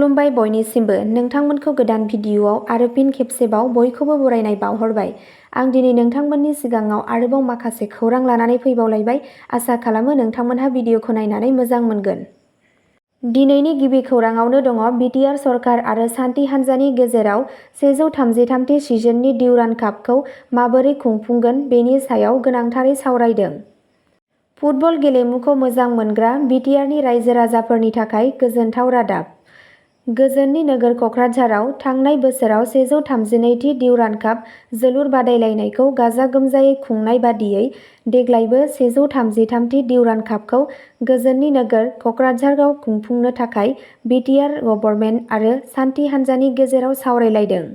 खुलुमबाय बयनिसिमबो। नोंथांमोनखौ गोदान भिडिअ'आव आरो फिन खेबसेबाव बयखौबो बरायनाय बावहरबाय। आं दिनै नोंथांमोननि सिगाङाव आरोबाव माखासे खौरां लानानै फैबावलायबाय। आसा खालामो नोंथांमोनहा भिडिअ'खौ नायनानै मोजां मोनगोन। दिनैनि गिबि खौराङावनो दङ BTR सरकार आरो सान्थि हान्जानि गेजेराव 133थि सिजननि डिउरान्ड कापखौ माबोरै खुंफुंगोन बेनि सायाव गोनांथारै सावरायदों। फुटबल गेलेमुखौ मोजां मोनग्रा BTRनि रायजो राजाफोरनि थाखाय गोजोनथाव रादाब। गोजोननि नोगोर क'क्राझाराव थांनाय बोसोराव 132थि डिउरान्ड काप जोलुर बादायलायनायखौ गाजा गोमजायै खुंनाय बादियै देग्लायबो 133थि डिउरान्ड कापखौ गोजोननि नोगोर क'क्राझाराव खुंफुंनो थाखाय BTR गभर्नमेन्ट आरो सान्थि हान्जानि गेजेराव सावरायलायदों।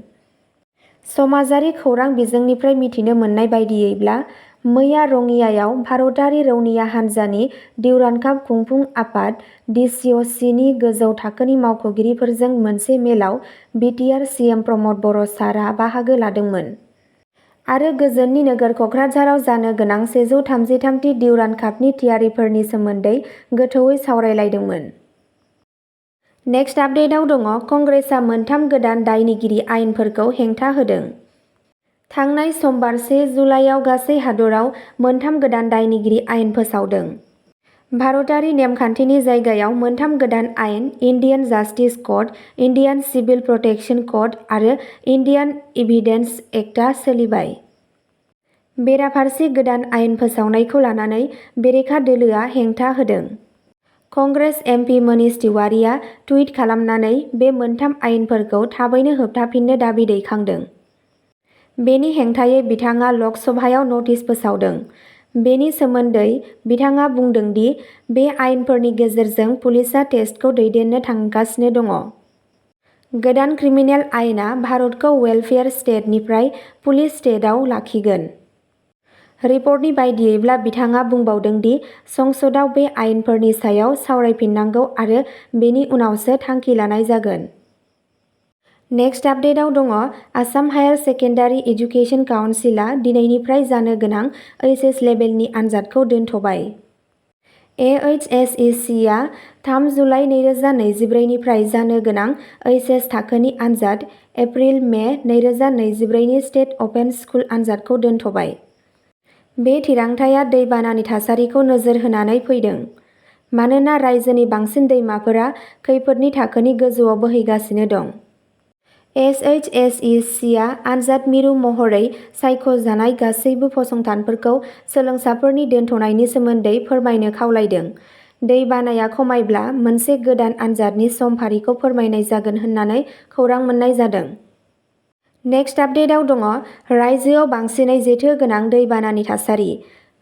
समाजारि खौरां बिजोंनिफ्राय मिथिनो मोननाय बायदियैब्ला मैया रङियायाव भारतारि रौनिया हान्जानि डिउरान्ड काप खुंफुं आफाद DCOCनि गोजौ थाखोनि मावख'गिरिफोरजों मोनसे मेलाव BTR CM प्रमद बर' सारआ बाहागो लादोंमोन आरो गोजोननि नोगोर क'क्राझाराव जानो गोनां 133थि डिउरान्ड कापनि थियारिफोरनि सोमोन्दै गोथौवै सावरायलायदोंमोन। नेक्स्ट आपडेटआव दङ कंग्रेसआ मोनथाम गोदान दायनिगिरि आयेनफोरखौ हेंथा होदों। थांनाय समबार 1 जुलाइआव गासै हादराव मोनथाम गोदान दायनिगिरि आयेन फोसावदों। भारतारि नेमखान्थिनि जायगायाव मोनथाम गोदान आयेन Indian justice code, Indian civil protection code आरो इन्डियान एभिडेन्स एक्टआ सोलिबाय। बेराफारसे गोदान आयेन फोसावनायखौ लानानै बेरेखा दोलोआ हेंथा होदों। कंग्रेस MP मनीष तिवारीआ टुइट खालामनानै बे मोनथाम आयेनफोरखौ थाबैनो होबथाफिननो दाबि दैखांदों। बेनि हेंथायै बिथाङा लक सभायाव नटिस फोसावदों। बेनि सोमोन्दै बिथाङा बुंदों दि बे आयेनफोरनि गेजेरजों पुलिसआ टेस्टखौ दैदेननो थांगासिनो दङ। गोदान क्रिमिनेल आयेना भारतखौ वेलफेयार स्टेटनिफ्राय पुलिस स्टेटआव लाखिगोन। रिपर्टनि बायदियैब्ला बिथाङा बुंबावदों दि संसदआव बे आयेनफोरनि सायाव सावरायफिननांगौ आरो बेनि उनावसो थांखि लानाय जागोन। नेक्स्ट आपडेटआव दङ आसाम हायार सेकेन्डारि एजुकेशन काउन्सिलआ दिनैनिफ्राय जानो गोनां HS लेभेलनि आनजादखौ दोनथ'बाय। AHSECआ 3 जुलाइ 2024 निफ्राय जानो गोनां HS थाखोनि आनजाद एप्रिल-मे 2024 नि स्टेट अपेन स्कुल आनजादखौ दोनथ'बाय। बे थिरांथाया दैबानानि थासारिखौ नोजोर होनानै फैदों, मानोना रायजोनि बांसिन दैमाफोरा खैफोदनि थाखोनि गोजौआव बोहैगासिनो दं। SHSECआ आनजाद मिरु महरै सायख'जानाय गासैबो फसंथानफोरखौ सोलोंसाफोरनि दोनथ'नायनि सोमोन्दै फोरमायनो खावलायदों। दै बानाया खमायब्ला मोनसे गोदान आनजादनि समफारिखौ फोरमायनाय जागोन होननानै खौरां मोन्नाय जादों। नेक्स्ट आपडेटआव दङ रायजोआव बांसिनै जेथो गोनां दैबानानि थासारि।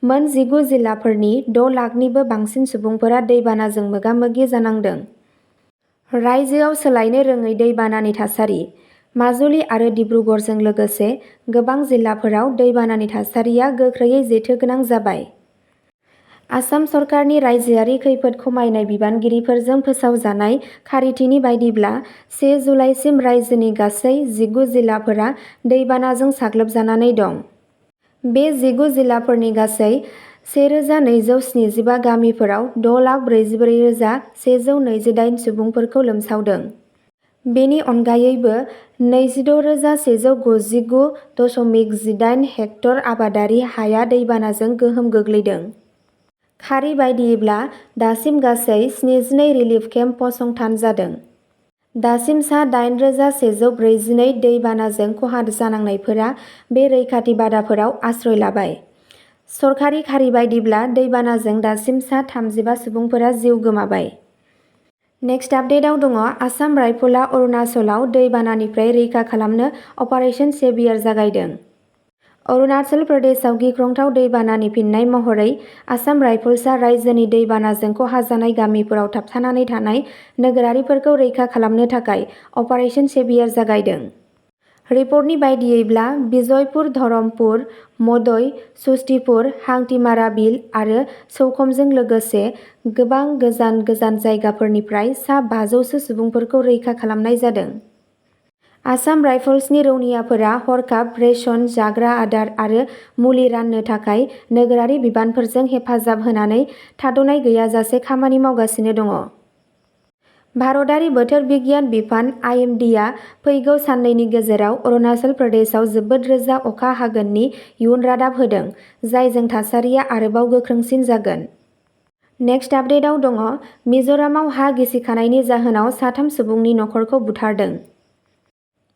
मोन 19 जिल्लाफोरनि 6 लाखनिबो बांसिन सुबुंफोरा दैबानाजों मोगा-मोगि जानांदों। रायजोआव सोलायनो रोङै दैबानानि थासारि। माजुलि आरो डिब्रुगड़जों लोगोसे गोबां जिल्लाफोराव दैबानानि थासारिया गोख्रैयै जेथोगोनां जाबाय। आसाम सरकारनि रायजोआरि खैफोद खमायनाय बिबानगिरिफोरजों फोसावजानाय खारिथिनि बायदिब्ला 1 जुलाइसिम रायजोनि गासै 19 जिल्लाफोरा दैबानाजों साग्लोबजानानै दं। बे 19 जिल्लाफोरनि गासै 1275 गामिफोराव 6,44,128 सुबुंफोरखौ लोमसावदों। बेनि अनगायैबो 26,159.18 हेक्टर आबादारि हाया दैबानाजों गोहोम गोग्लैदों। खारि बायदियैब्ला दासिम गासै 72 रिलिफ केम्प फसंथान जादों। दासिम सा 8,142 दैबानाजों खहा जानांनायफोरा बे रैखाथि बादाफोराव आश्रय लाबाय। सरखारि खारि बायदिब्ला दैबानाजों दासिम सा 35 सुबुंफोरा जिउ गोमाबाय। नेक्स्ट आपडेटआव दङ आसाम राइफल्सआ अरुणाचलाव दैबानानिफ्राय रैखा खालामनो अपारेशन सेभियार जागायदों। अरुणाचल प्रदेशआव गिख्रंथाव दैबानानि फिननाय महरै आसाम राइफल्सआ रायजोनि दैबानाजों खहा जानाय गामिफोराव थाबथानानै थानाय नोगोरारिफोरखौ रैखा खालामनो थाखाय अपारेशन सेभियार जागायदों। रिपर्टनि बायदियैब्ला बिजयपुर, धरमपुर, मदय, सुस्तिपुर, हांटिमारा बिल आरो सौखमजों लोगोसे गोबां गोजान गोजान जायगाफोरनिफ्राय सा 500 सुबुंफोरखौ रैखा खालामनाय जादों। आसाम राइफल्सनि रौनियाफोरा हरखाब रेशन, जाग्रा आदार आरो मुलि राननो थाखाय नोगोरारि बिबानफोरजों हेफाजाब होनानै थाद'नाय गैयाजासे खामानि मावगासिनो दङ। भारतारि बोथोर बिगियान बिफान (IMD) फैगौ साननैनि गेजेराव अरुणाचल प्रदेशआव जोबोद रोजा अखा हागोननि इयुन रादाब होदों, जायजों थासारिया आरोबाव गोख्रोंसिन जागोन। नेक्स्ट आपडेटआव दङ मिज'रामाव हा गिसिखानायनि जाहोनाव 3 सुबुंनि नखरखौ बुथारदों।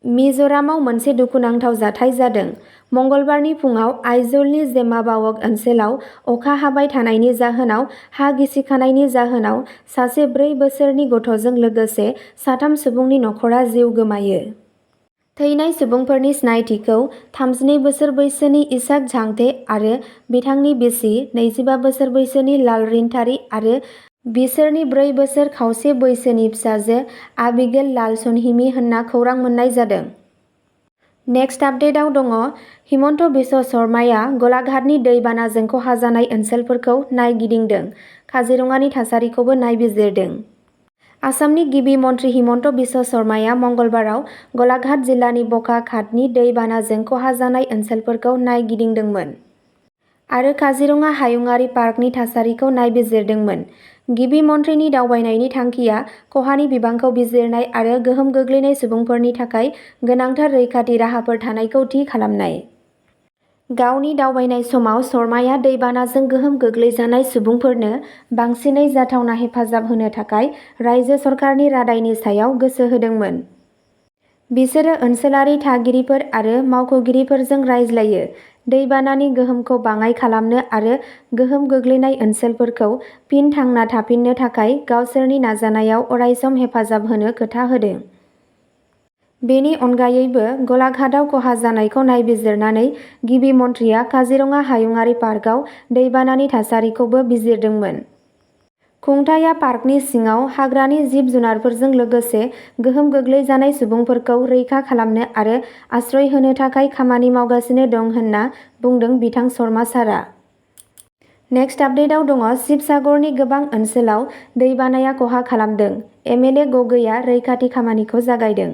मिज'रामाव मोनसे दुखुनांथाव जाथाय जादों। मंगलबारनि फुंआव आइजलनि जेमाबावक ओनसोलाव अखा हाबाय थानायनि जाहोनाव हा गिसिखानायनि जाहोनाव सासे 4 बोसोरनि गथ'जों लोगोसे 3 सुबुंनि नखरा जिउ गोमायो। थैनाय सुबुंफोरनि सिनायथिखौ 32 बोसोर बैसोनि इसाक झांथे आरो बिथांनि बिसि 25 बोसोर बैसोनि लाल रिंथारी आरो बिसोरनि 4 बोसोर खावसे बैसोनि फिसाजो आबिगेल लाल सनहिमी होनना खौरां मोन्नाय जादों। नेक्स्ट आपडेटआव दङ हिमन्त बिश्व शर्माया गलाघाटनि दै बानाजों खहा जानाय ओनसोलफोरखौ नायगिदिंदों, काजिरङानि थासारिखौबो नायबिजिरदों। आसामनि गिबि मन्थ्रि हिमन्त बिश्व शर्माया मंगलबाराव गलाघाट जिल्लानि बकाखातनि दै बानाजों खहा जानाय ओनसोलफोरखौ नायगिदिंदोंमोन आरो काजिरङा हायुङारि पार्कनि थासारिखौ नायबिजिरदोंमोन। गिबि मन्थ्रिनि दावबायनायनि थांखिया खहानि बिबांखौ बिजिरनाय आरो गोहोम गोग्लैनाय सुबुंफोरनि थाखाय गोनांथार रैखाथि राहाफोर थानायखौ थि खालामनाय। गावनि दावबायनाय समाव शर्माया दैबानाजों गोहोम गोग्लैजानाय सुबुंफोरनो बांसिनै जाथावना हेफाजाब होनो थाखाय रायजो सरकारनि रादायनि सायाव गोसो होदोंमोन। बिसोरो ओनसोलारि थागिरिफोर आरो मावख'गिरिफोरजों रायज्लायो, दैबानानि गोहोमखौ बाङाइ खालामनो आरो गोहोम गोग्लैनाय ओनसोलफोरखौ फिन थांना थाफिननो थाखाय गावसोरनि नाजानायाव अरायसम हेफाजाब होनो खोथा होदों। बेनि अनगायैबो गलाघाटआव खहा जानायखौ नायबिजिरनानै गिबि मन्थ्रिया काजिरङा हायुङारि पार्कआव दैबानानि थासारिखौबो बिजिरदोंमोन। खुंथायआ पार्कनि सिङाव हाग्रानि जिब-जुनारफोरजों लोगोसे गोहोम गोग्लैजानाय सुबुंफोरखौ रैखा खालामनो आरो आश्रय होनो थाखाय खामानि मावगासिनो दं होनना बुंदों बिथां शर्मा सारा। नेक्स्ट आपडेटआव दङ शिबसागरनि गोबां ओनसोलाव दैबानाया खहा खालामदों, MLA गगैआ रैखाथि खामानिखौ जागायदों।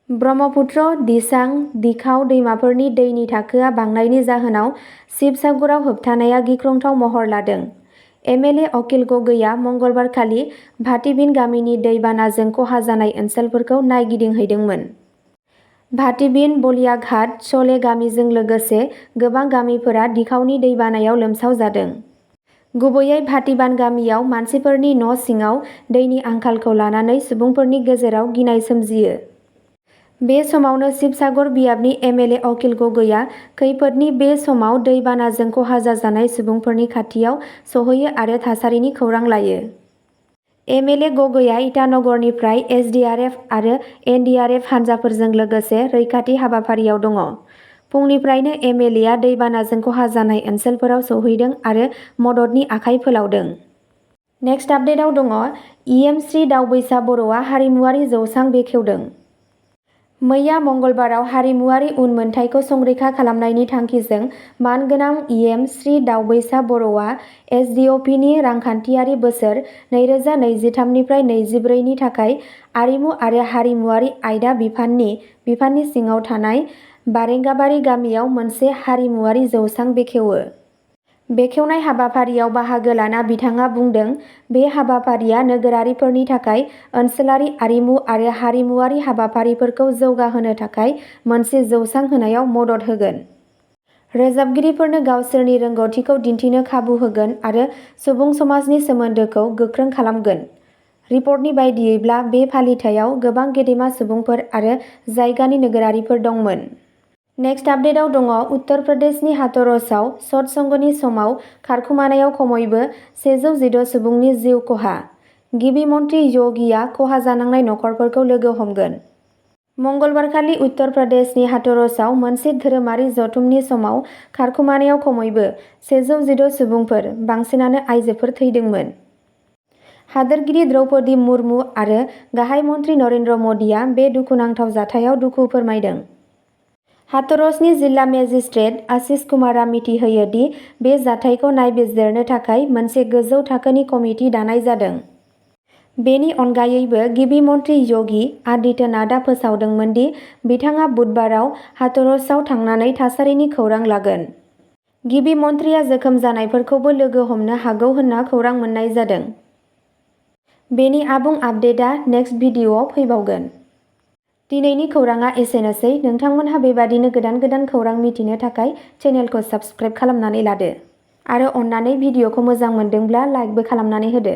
ब्रह्मपुत्र, दिसां, दिखाव दैमाफोरनि दैनि थाखोआ बांनायनि जाहोनाव शिबसागराव होबथानाया गिख्रंथाव महर लादों। MLA अखिल गगैआ मंगलबारखालि भाटिबिन गामिनि दै बानाजों खहा जानाय ओनसोलफोरखौ नायगिदिंहैदोंमोन। भाटिबिन, बलियाघाट, शले गामिजों लोगोसे गोबां गामिफोरा दिखावनि दैबानायाव लोमसावजादों। गुबैयै भाटिबान गामियाव मानसिफोरनि न' सिङाव दैनि आंखालखौ लानानै सुबुंफोरनि गेजेराव गिनाय सोमजियो। बे समावनो शिबसागर बियाबनि MLA अखिल गगैआ खैफोदनि बे समाव दै बानाजों खहा जाजानाय सुबुंफोरनि खाथियाव सौहैयो आरो थासारिनि खौरां लायो। MLA गगैआ इटानगरनिफ्राय SDRF आरो NDRF हानजाफोरजों लोगोसे रैखाथि हाबाफारियाव दङ। फुंनिफ्रायनो MLAआ दैबानाजों खहा जानाय ओनसोलफोराव सौहैदों आरो मददनि आखाय फोलावदों। नेक्स्ट आपडेटआव दङ EM श्री दावबैसा बर'आ हारिमुआरि जौसां बेखेवदों। मैया मंगलबाराव हारिमुआरि उनमोनथाइखौ संरैखा खालामनायनि थांखिजों मानगोनां EM श्री दावबैसा बर'आ SDOP-नि रांखान्थियारि बोसोर 2023 निफ्राय 24 नि थाखाय आरिमु आरो हारिमुआरि आयदा बिफाननि सिङाव थानाय बारेंगाबारि गामियाव मोनसे हारिमुआरि जौसां बेखेवो। बेखेवनाय हाबाफारियाव बाहागो लाना बिथाङा बुंदों, बे हाबाफारिया नोगोरारिफोरनि थाखाय ओनसोलारि आरिमु आरो हारिमुआरि हाबाफारिफोरखौ जौगाहोनो थाखाय मोनसे जौसां होनायाव मदद होगोन। रोजाबगिरिफोरनो गावसोरनि रोंग'थिखौ दिन्थिनो खाबु होगोन आरो सुबुं समाजनि सोमोन्दोखौ गोख्रों खालामगोन। रिपर्टनि बायदियैब्ला बे फालिथायाव गोबां गेदेमा सुबुंफोर आरो जायगानि नोगोरारिफोर दंमोन। नेक्स्ट आपडेटआव दङ उत्तर प्रदेशनि हाथरसआव सत्संगनि समाव खारखुमानायाव खमैबो 116 सुबुंनि जिउ खहा। गिबि मन्थ्रि योगीआ खहा जानांनाय नखरफोरखौ लोगो हमगोन। मंगलबारखालि उत्तर प्रदेशनि हाथरसआव मोनसे धोरोमारि जथुमनि समाव खारखुमानायाव खमैबो 116 सुबुंफोर, बांसिनानो आइजोफोर थैदोंमोन। हादोरगिरि द्रौपदी मुर्मु आरो गाहाय मन्थ्रि नरेन्द्र मदिआ बे दुखुनांथाव जाथायाव दुखु फोरमायदों। हाथरसनि जिल्ला मेजिस्ट्रेट आशीष कुमारआ मिथिहोयो दि बे जाथायखौ नायबिजिरनो थाखाय मोनसे गोजौ थाखोनि कमिटि दानाय जादों। बेनि अनगायैबो गिबि मन्थ्रि योगी आदित्यनाथआ फोसावदोंमोन दि बिथाङा बुधबाराव हाथरसआव थांनानै थासारिनि खौरां लागोन। गिबि मन्थ्रिया जोखोम जानायफोरखौबो लोगो हमनो हागौ होनना खौरां मोन्नाय जादों। बेनि आबुं आपडेटआ नेक्स्ट भिडिअ'आव फैबावगोन। दिनैनि खौराङा एसेनोसै। नोंथांमोनहा बेबादिनो गोदान गोदान खौरां मिथिनो थाखाय चेनेलखौ साबस्क्राइब खालामनानै लादो। आरो अन्नानै भिडिअ'खौ मोजां मोनदोंब्ला लाइकबो खालामनानै होदो।